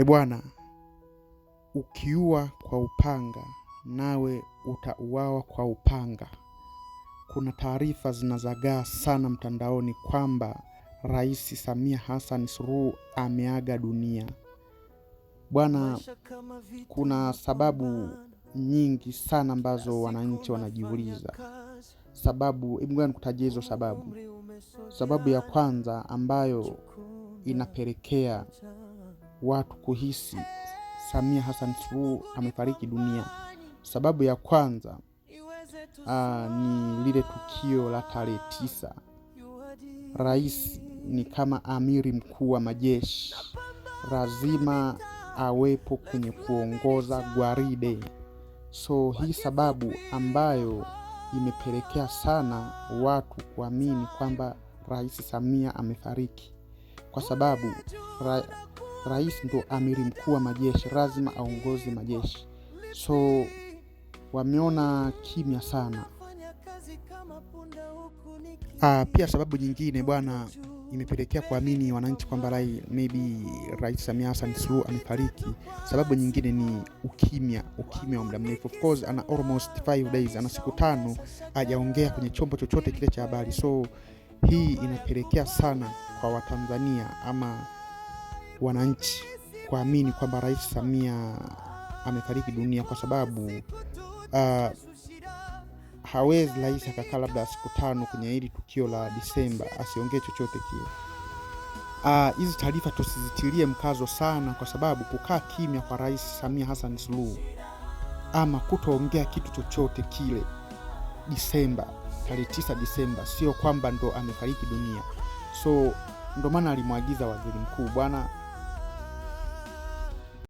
E bwana, ukiua kwa upanga nawe utauawa kwa upanga. Kuna taarifa zinazagaa sana mtandaoni kwamba Rais Samia Hassan Suluhu ameaga dunia. Bwana, kuna sababu nyingi sana ambazo wananchi wanajiuliza. Sababu, hebu ngoja nikutajie hizo sababu. Sababu ya kwanza ambayo inapelekea watu kuhisi Samia Hassan Suluhu amefariki dunia. Sababu ya kwanza ni lile tukio la tarehe 9. Rais ni kama amiri mkuu wa majeshi, lazima awepo kwenye kuongoza gwaride. So hii sababu ambayo imepelekea sana watu kuamini kwamba Rais Samia amefariki, kwa sababu rais ndo amiri mkuu wa majeshi, lazima aongoze majeshi. So wameona kimya sana. Pia sababu nyingine bwana imepelekea kuamini wananchi kwamba maybe Rais Samia Hassan Suluhu amefariki. Sababu nyingine ni ukimya, ukimya wa muda mrefu. Of course ana almost 5 days, ana siku 5 hajaongea kwenye chombo chochote kile cha habari. So hii inapelekea sana kwa Watanzania ama wananchi kuamini kwamba Rais Samia amefariki dunia, kwa sababu hawezi rais akakaa labda siku 5 kwenye hili tukio la Disemba asiongee chochote kile. Hizi taarifa tusizitilie mkazo sana, kwa sababu kukaa kimya kwa Rais Samia Hassan Suluhu ama kutoongea kitu chochote kile Disemba, tarehe 9 Disemba, sio kwamba ndo amefariki dunia. So ndo maana alimwagiza waziri mkuu, bwana,